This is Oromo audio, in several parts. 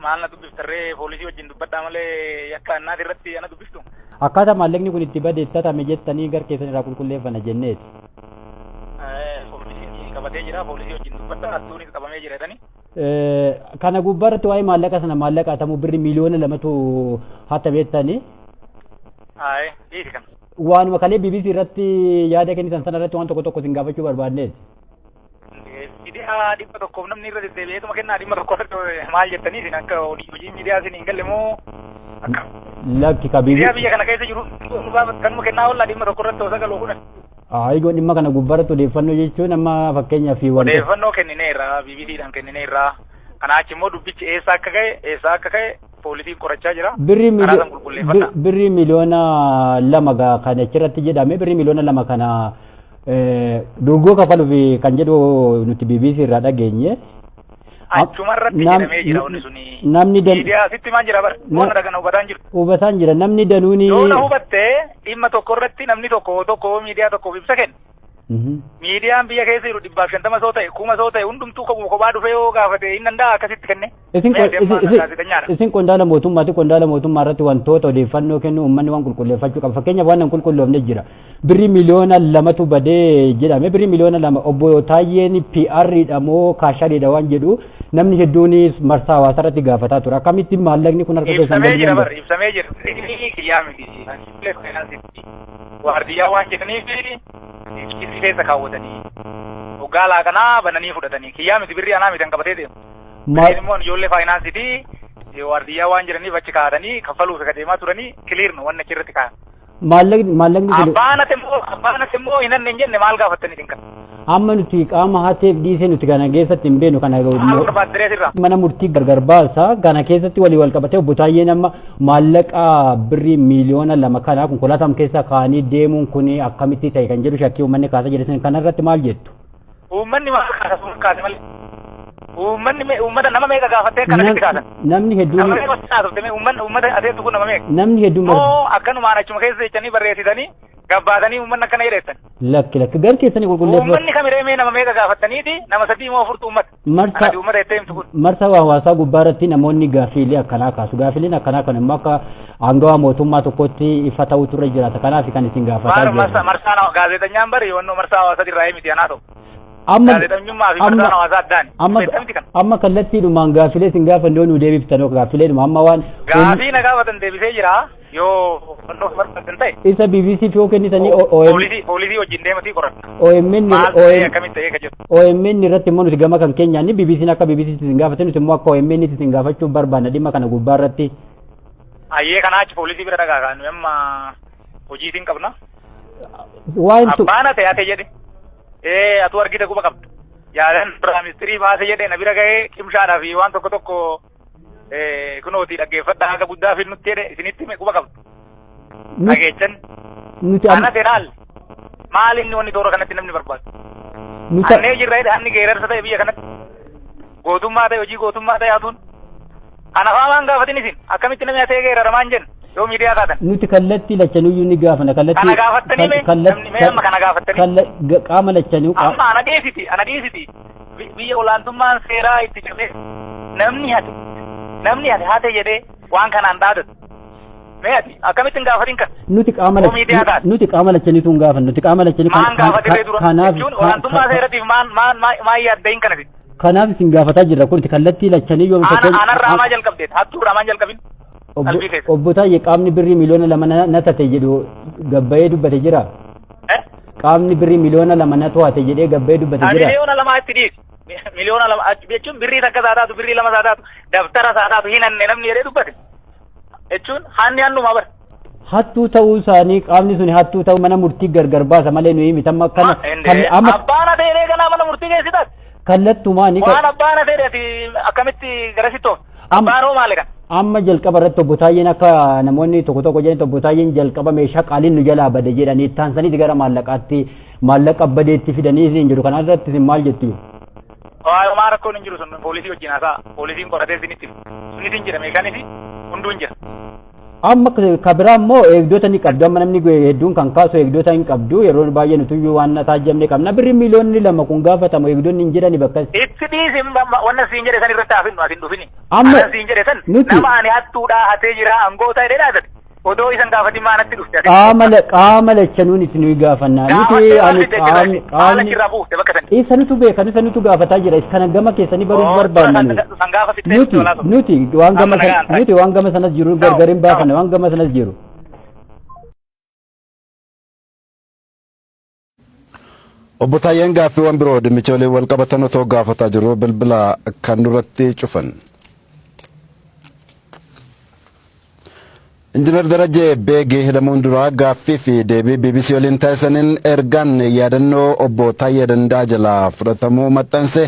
Maal na dubbiftarree? Poolisii wajjin dubbadhaa malee yakka annaati irratti ana dubbiftu. Akkaataa maallaqni kun itti bade tatame jettanii gar keessan irraa qulqulleeffanna jenneeti. Poolisiin qabatee jira, poolisii wajjin dubbadhaa, hattuunis qabamee jira jedhanii. Kana gubbaarratti waa'ee maallaqa sana maallaqa hatamuu birri 2,000,000 hatame jettanii. Dhiisi kana. Waanuma kalee BBC irratti yaada kennitan sana irratti waan tokko tokko isin gaafachuu barbaadneeti. Miidiyaa 100 namni irra deddeebi'eetuma kennaa, 100 irratti maal jettanii isin akka hojii miidiyaa isin hin galle moo akka? Lakki ka Miidiyaa biyya kana keessa jiru kanuma kennaa oollaa 100 irratti osoo galoo kudhan. Eegoo dhimma kana gubbaarratti odeeffannoo jechuun amma fakkeenyaaf wanta. Odeeffannoo kennineerra, BBCdhaan kennineerra. Kanaa achi immoo dubbichi eessaa akka ka'e poolisiin qorachaa jira. Karaa san qulqulleeffadha. Birrii 2,000,000 gaa kan achirratti jedhame, birrii 2,000,000 kana durgoo kafaluuf kan jedhu nuti BBC irraa dhageenye. Achuma irratti jedhamee jira wanni suni. Namni dan Miidiyaa sitti maal jira bara? Moona dhagana hubataan jiru. Hubataan jira, namni danuuni. Yoo na hubatte, dhimma tokko irratti namni tokko tokko miidiyaa tokkoof ibsa kenna. Miidiyaan biyya keessa jiru 150 soo ta'e, 1000 soo ta'e, hundumtuu kophaa dhufee yoo gaafate hin danda'a akkasitti kenne. Isin Mee ati amma gaazexeessaadha. Isin qondaala mootummaati. Qondaala mootummaa irratti wantoota odeeffannoo kennu uummanni waan qulqulleeffachuu qaba. Fakkeenyaaf waan hin qulqulloofne jira. Birrii 2,000,000tu badee jedhame. Birrii 2,000,000 obbo Taayyeen PR dha moo kaashariidha waan jedhu namni hedduunis marsaa hawaasaa irratti gaafataa ture. Akkamitti maallaqni kun harka keessan Ibsamee galuu jira danda'a? bar, ibsamee jira. Inni kiyyaa miti. Waardiyyaa waan jedhaniif kiisii keessa kaawwatanii. Hoggaa laaqanaa bananii fudhatanii. Kiyyaa miti, birrii anaa miti kan qabatee deemu. Birriin immoo ijoollee faayinaansiitii waardiyyaa waan jedhaniif achi kaa'atanii kaffaluuf ka deemaa turanii clear no wanni achirratti kaa'an. Maallaqni kun Abbaan ati immoo hin hanne hin jenne, maal gaafattanii isin kana? Amma nuti qaama hateef dhiisee nuti kana keessatti hin beeknu kana. Maal barbaaddiree sirraa? Mana murtii gargar baasa. Kana keessatti walii wal qabatee obbo Taayyeen amma maallaqa birrii 2,000,000 kana konkolaataan keessa kaa'anii deemuun kun akkamitti ta'e kan jedhu shakkii uummanni kaasaa jira. Kana irratti maal jettu? Uummanni maal kaasa? Sun kaase malee. Uummanni uummata nama meeqa gaafattee akkana sitti kaasan? Namni hedduun Nama meeqa haasofte mee? Uummanni uummata aseetu kun nama meeqa? Namni hedduun Moo akkanumaan achuma keessa jechanii barreessitanii gabbaatanii uummanni akkana jedheessan? Lakki, lakki, gar keessanii qulqulleeffatu. Uummanni kamiree mee nama meeqa gaafattaniiti? Nama sadii moo afurtu uummata? Marsaa Anati uummata jettee himtu kun. Marsaa hawaasaa gubbaa irratti namoonni gaaffiilee akkanaa kaasu. Gaaffiileen akkanaa kan immoo akka aangawaa mootummaa tokkotti ifa ta'utu irra jiraata. Kanaaf kan isin gaafataa Maal marsaa jirru. Marsaan gaazexanyaan bari wannoo marsaa hawaasaa irraa miti anaa ta'u. Amma Gaazexanyummaa fi marsaan hawaasaa addaani. Amma Beektaa miti kana. Amma kallattiidhumaan gaaffiilee isin gaafanne nu deebiftan, gaaffiileedhuma amma waan Gaafii na gaafatan deebisee jira, yoo wannoo barbaadan ta'e. Isa BBC yoo kennitanii OMN Poolisii wajjin deematii qoradha. OMN Maal ta'ee, akkamitti ta'ee ka jiru. OMN irratti immoo nuti gama kan keenyaan BBC'n akka BBC isin gaafate, nuti immoo akka OMN isin gaafachuu barbaanna dhimma kana gubbaa irratti. Ayyee, kanaa achi poolisii bira dhagaa kan nuyi amma hojii isin qabna. Waan tu Abbaan ate ate jedhe. Ee, atu argite, quba qabda. Yaadan ministirii baase jedhe na bira gahee qimshaadhaa fi waan tokko tokko kunootii dhaggeeffadhaa haga guddaa fidnutti jedhe isinitti hime, quba qabdu. Dhageechan. Nuti Ana maal? Maal inni wanni toora kanatti namni barbaadu? Nuti Annee jirra jedhe, hanni geerarsa ta'e biyya kanatti. Gootummaa ta'e, hojii gootummaa ta'e hatuun. Ana faa waan gaafatin isin akkamitti namni hatee geeraramaan jenna yoo miidiyaa taatan? Nuti kallattii lachanuyyuu ni gaafana, kallattii Kana gaafattanii mee? Namni mee amma kana gaafattanii? Qaama lachanuu Amma ana dhiisiti, ana dhiisiti. Biyya olaantummaan seeraa itti cabee namni hate hate jedhee waan kanaan dhaadatu. Mee ati akkamitti hin gaafatin kana? Nuti qaama Yoo miidiyaa taate. Nuti qaama lachaniitu hin gaafannu, nuti qaama lachanii Maan gaafatirree dura? Kanaaf Jechuun olaantummaa seeratiif maan maan maan yaaddayin kanati? Kanaaf isin gaafataa jirra, kun kallattii lachanii yoo Ana aanarraa maa jalqabdeet? Hattuurraa maan jalqabin? Qalbii keessa. Obbo Taayye, qaamni birrii 2,000,000 na tate jedhu gabbayee dubbate jira. Eh? Qaamni birrii 2,000,000 na to'ate jedhee gabbayee dubbate jira. 2,000,000 itti dhiisi. 2,000,000 jechuun birrii takka isaa taatu, birrii lama isaa taatu, dabtara isaa taatu hin hanne namni jedhee dubbate. Jechuun hanni hannumaa bara. Hattuu ta'uu isaanii, qaamni sun hattuu ta'uu mana murtii gargar baasa malee nuyi miti amma kana amma Abbaan ateelee kanaa mana murtii geessitas. Kallattumaani Waan abbaan ateedhe ati akkamitti garasitti oofta? Abbaan hoo maali kana? Amma jalqaba irratti obbo Taayyeen, akka namoonni tokko tokko jedhanitti, obbo Taayyeen jalqaba meeshaa qaaliin nu jalaa bade jedhanii taansaniiti gara maallaqaatti, maallaqa badeetti fidanii isin jedhu. Kana irratti isin maal jettu? Waa rakkoon hin jiru, sun poolisii wajjin haasa'a. Poolisiin qoratee isinitti hima. Sunis hin jira, meeshaanis hunduu hin jira. Amma ka biraa immoo eegdota ni qabdu. Amma namni hedduun kan kaasu eegdota hin qabdu. Yeroo baay'ee nutuyyuu waan taajjabne qabna. Birri miiliyoonni 2 kun gaafatamu, eegdonni hin jedhani bakka. Itti dhiisi, wanna siin jedhe san irratti hafinnu asin dhufini. Amma Ana siin jedhe san nama ani hattuudhaa hatee jira angoota jedhee dhaabate. Odoo isan gaafatin maanatti dhufte ati? Qaama lachanuun isin nuyi gaafanna. Nuti ani qaamni Haala qaamni irraa buufte bakka sani. Isa nutu beeka, isa nutu gaafataa jira. Kana gama keessanii baruuf barbaanna nuyi. San gaafa fixee Nuti nuti waan gama Amma sana nagaan ta'i. nuti waan gama sanas jiru gargar hin baafanne, waan gama sanas jiru. Obbo Taayyeen gaaffiiwwan biroo dhimmicha waliin wal qabatan otoo gaafataa jiru bilbila kan nurratti cufan. Injiinar Darajjee Beegii hidhamuun duraa gaaffii fi deebii BBC waliin taasisaniin ergaan yaadannoo obbo Taayyee Danda'a jalaa fudhatamuu maxxanse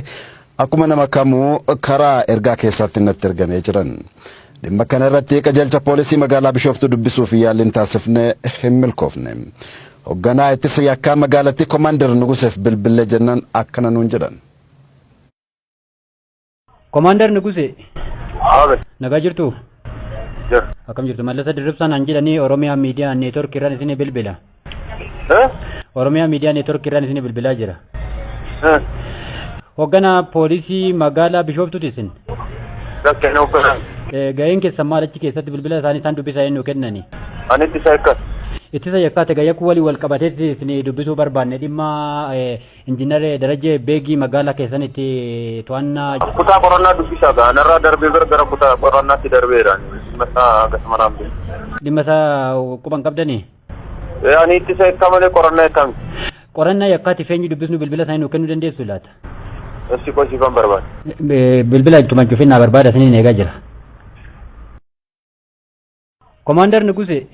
akkuma nama kamuu karaa ergaa keessaatti natti ergamee jiran. Dhimma kana irratti qajeelcha poolisii magaalaa Bishooftuu dubbisuuf yaaliin taasifne hin milkoofne. Hoogganaa ittisa yakkaa magaalattii Komaander Nuguseef bilbilee jennaan akkana nuun jedhan. Komaander Nuguse. Aabe. Nagaa jirtu? Jira. Akkam jirtu? Mallasa Dirribsaan an jedhanii, Oromiyaa Miidiyaa Neetwork irraan isin bilbila. Eh? Oromiyaa Miidiyaa Neetwork irraan isin bilbilaa jira. Eh? Hoogganaa poolisii magaalaa Bishooftuuti isin. Rakkina hoogganaa. Ga'een keessan maal achi keessatti? Bilbila isaanii isaan dubbisaa eenyu kennani? Ani ittisa yakka. Ittisa yakkaate gayyakuu walii wal qabateetti isin dubbisuu barbaanne, dhimma Injiinar Darajjee Beegii magaalaa keessanitti to'annaa Kutaa qorannaa dubbisaa ga'a. Narraa darbee bira gara kutaa qorannaatti darbeera. Dhimma isaa akkasuma naan beeku. Dhimma isaa quban qabdanii? Ani ittisa yakkaa malee qorannaa yakkaa miti. Qorannaa yakkaatiif eenyu dubbisnu, bilbila isaanii nuu kennuu dandeessu laata? Issi qosiifan barbaada. Bilbila ittuma cufinnaa barbaada, isiniin eegaa jira. Komaander Nugusee.